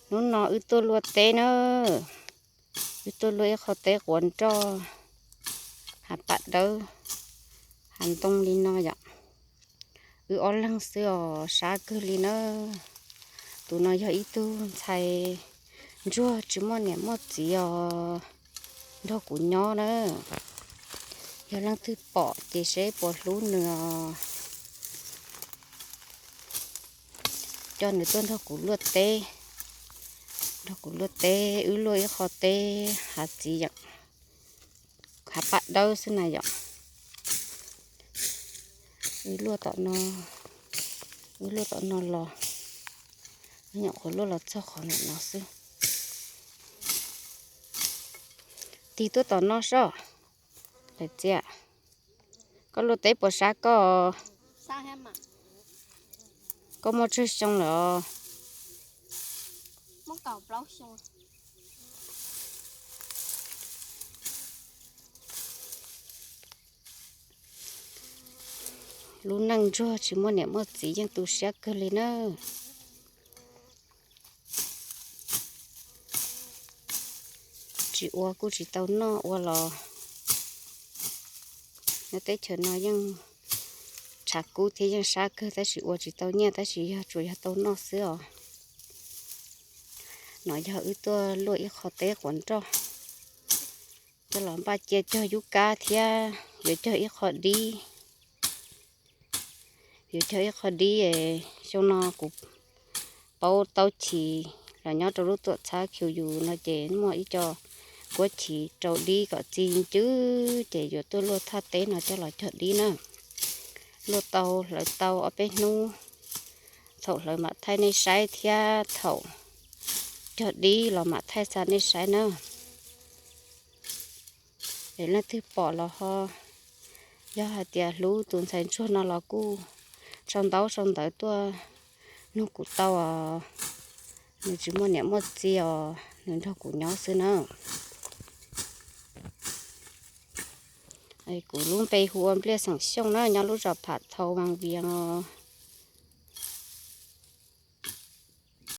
Hnub no wb tuaj luaj teb na, wb tuaj luaj ib qho teb quav nroj, hav pam dawb, hav ntoo li no yom. Wb ob leeg xwb os, sab kawg li na. Tus no yog ib tug ntxhais ntsuag tsis muaj niam muaj txiv os, nrog kuv nyob na. Yog leej twg pom ces seb puas hlub nws os. Coj nws tuaj nrog kuv luaj teb, nrog kuv luaj teb, wb luaj ib qho teb hav txiv yom, hav pam dawb xwb na yom. Wb luaj tom no, wb luaj tom no los, wb nyuam qhuav luaj los txog qhov ntawm no xwb. Tig tuaj tom no sob, Lawv Txias, koj luaj teb puas sab koj? Koj muaj tsawg xyoo lawm os? Lub neej ntsuag tsis muaj niam muaj txiv yeej tu siab kawg li na. Tsis ua kuj tsis tau noj, ua los nyob teb chaws no yeej tshav kub thiab yeej sab kawg, tab sis ua tsis tau nyiaj, tab sis yog tsuas yog tau noj xwb os. No yog wb tuaj luaj ib qho teb quav nroj coj los npaj cia cog yub kab thiab yuav cog ib qho dib. Yuav cog ib qho dib, xyoo no kuv paub taub chim los nyob rau lub tuam txhab Khiu Yus no ces muaj ib co kuab chim rau dib kom txi ncwb ces yuav tuaj luaj thaj teb no coj los cog dib na. Luaj tau hlawv tau ob peb hnub, thaum hlawv mam thaij nej saib thiab thaum cog dib los mam thaij xa nej saib na. Es leej twg pom los ho, yog hais tias hlub tus ntxhais ntsuag no los kuj sau ntaub sau ntawv tuaj nug kuv tau os. Nws tsis muaj niam muaj txiv os, nws nrog kuv nyob xwb na. Kuv lub npe hu ua Npliaj xeem Xyooj na, nyob lub zos Pham Thau Vaj Vias os.